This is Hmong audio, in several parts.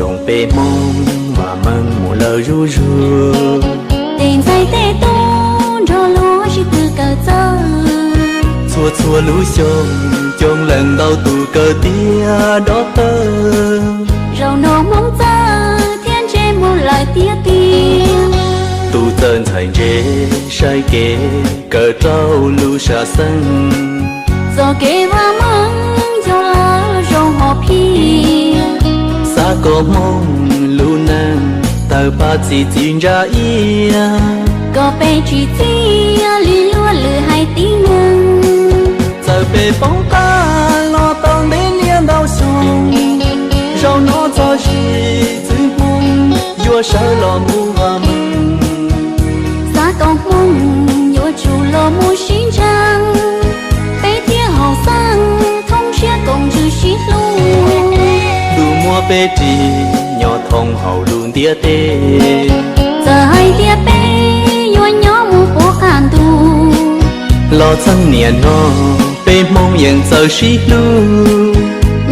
Xyoo peb Hmoob mas meej mus lawm zuj zus, tej ntxhais tej tub nrog luag sib tw kawm txawj. Txhua txhua lub xyoo coob leej ntau tus kawm tiav doctor. Zaum no Hmoob txawj thiab ntse mus lawm tiag tiag. Tus txawj ntxhais ntse saib kev kawm rau lub sam xeeb. Txoj kev vaj meej yog lawv zoo hom phiaj. Xav kom Hmoob lub neej tawg pab txi txiv ntsa iab. Kom peb tsim txiaj li luag lwm haiv tib neeg. Txawm peb poob qab los tau ntev niaj ntau xyoo, zaum no txog zim txwv Hmoob yuav sawv los mus vaj meej. Xav kom Hmoob yuav tsum los mus sib ntseeg, peb thiaj haum xeeb thoob siab koom ntsws sib hlub. Tus muab peb ris nyob thoob hauv lub ntiaj teb. Txawm hais tias peb yuav nyob mus puv qab ntuj, los txheej niaj hnub peb Hmoob yeej txawj sib hlub.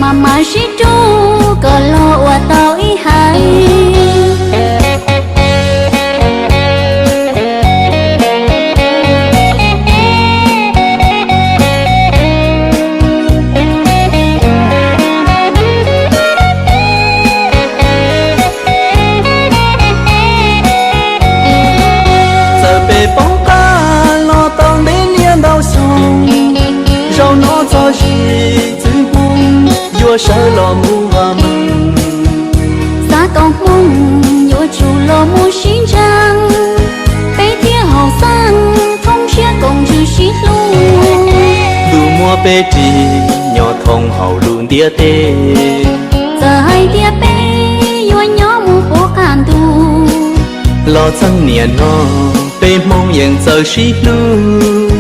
Mam mam sib rub kom los ua tau ib haiv. Txawm peb poob qab los tau ntev niaj ntau xyoo, zaum no txog zim txwv Hmoob yuav sawv los mus vaj meej. Xav kom Hmoob yuav tsum los mus sib ntseeg, peb thiaj haum xeeb thoob siab koom ntsws sib hlub. Tus muab peb ris nyob thoob hauv lub ntiaj teb. Txawm hais tias peb yuav nyob mus puv qab ntuj, los txheej niaj hnub peb Hmoob yeej txawj sib hlub.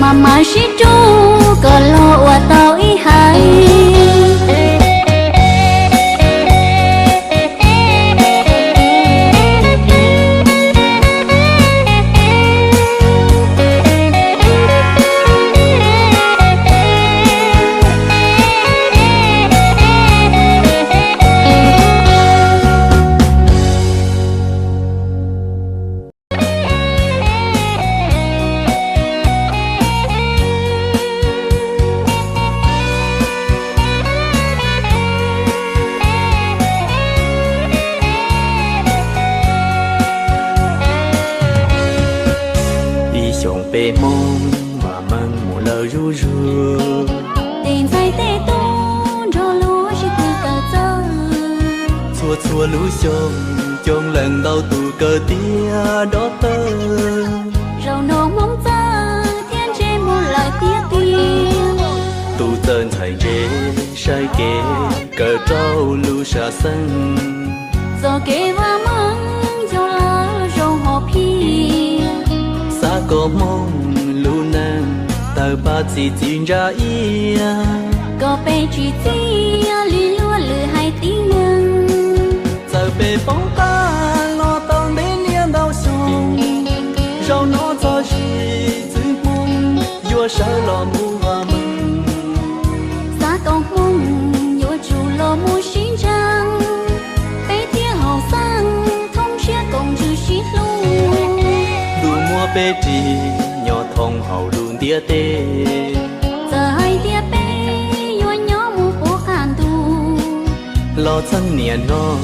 Mam mam sib rub kom los ua tau ib haiv. Ib xyoos peb Hmoob mas meej mus lawm zuj zus, tej ntxhais tej tub nrog luag sib tw kawm txawj. Txhua txhua lub xyoo coob leej ntau tus kawm tiav doctor. Zaum no Hmoob txawj thiab ntse mus lawm tiag tiag. Tus txawj ntxhais ntse saib kev kawm rau lub sam xeeb. Txoj kev vaj meej yog lawv zoo hom phiaj. Xav kom Hmoob lub neej tawg pab txi txiv ntsa iab. Kom peb tsim txiaj li luag lwm haiv tib neeg. Txawm peb poob qab los tau ntev niaj ntau xyoo, zaum no txog zim txwv Hmoob yuav sawv los mus vaj meej. Xav kom Hmoob yuav tsum los mus sib ntseeg, peb thiaj haum xeeb thoob siab koom ntsws sib hlub. Tus muab peb ris nyob thoob hauv lub ntiaj teb. Txawm hais tias peb yuav nyob mus puv qab ntuj, los txheej niaj hnub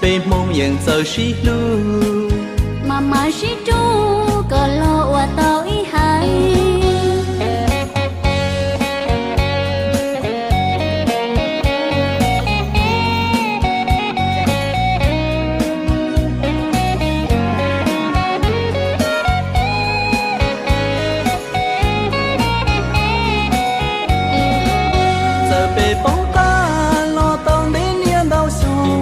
peb Hmoob yeej txawj sib hlub. Mam mam sib rub kom los ua tau ib haiv. Txawm peb poob qab los tau ntev niaj ntau xyoo,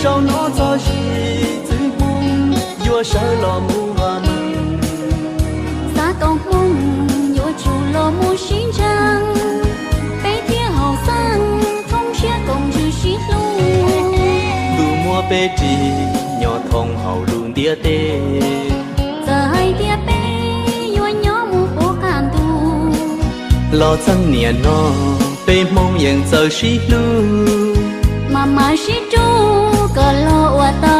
zaum no txog zim txwv Hmoob yuav sawv los mus vaj meej. Xav kom Hmoob yuav tsum los mus sib ntseeg, peb thiaj haum xeeb thoob siab koom ntsws sib hlub. Tus muab peb ris nyob thoob hauv lub ntiaj teb. Txawm hais tias peb yuav nyob mus puv qab ntuj, los txheej niaj hnub peb Hmoob yeej txawj sib hlub. Mam mam sib rub los ua tau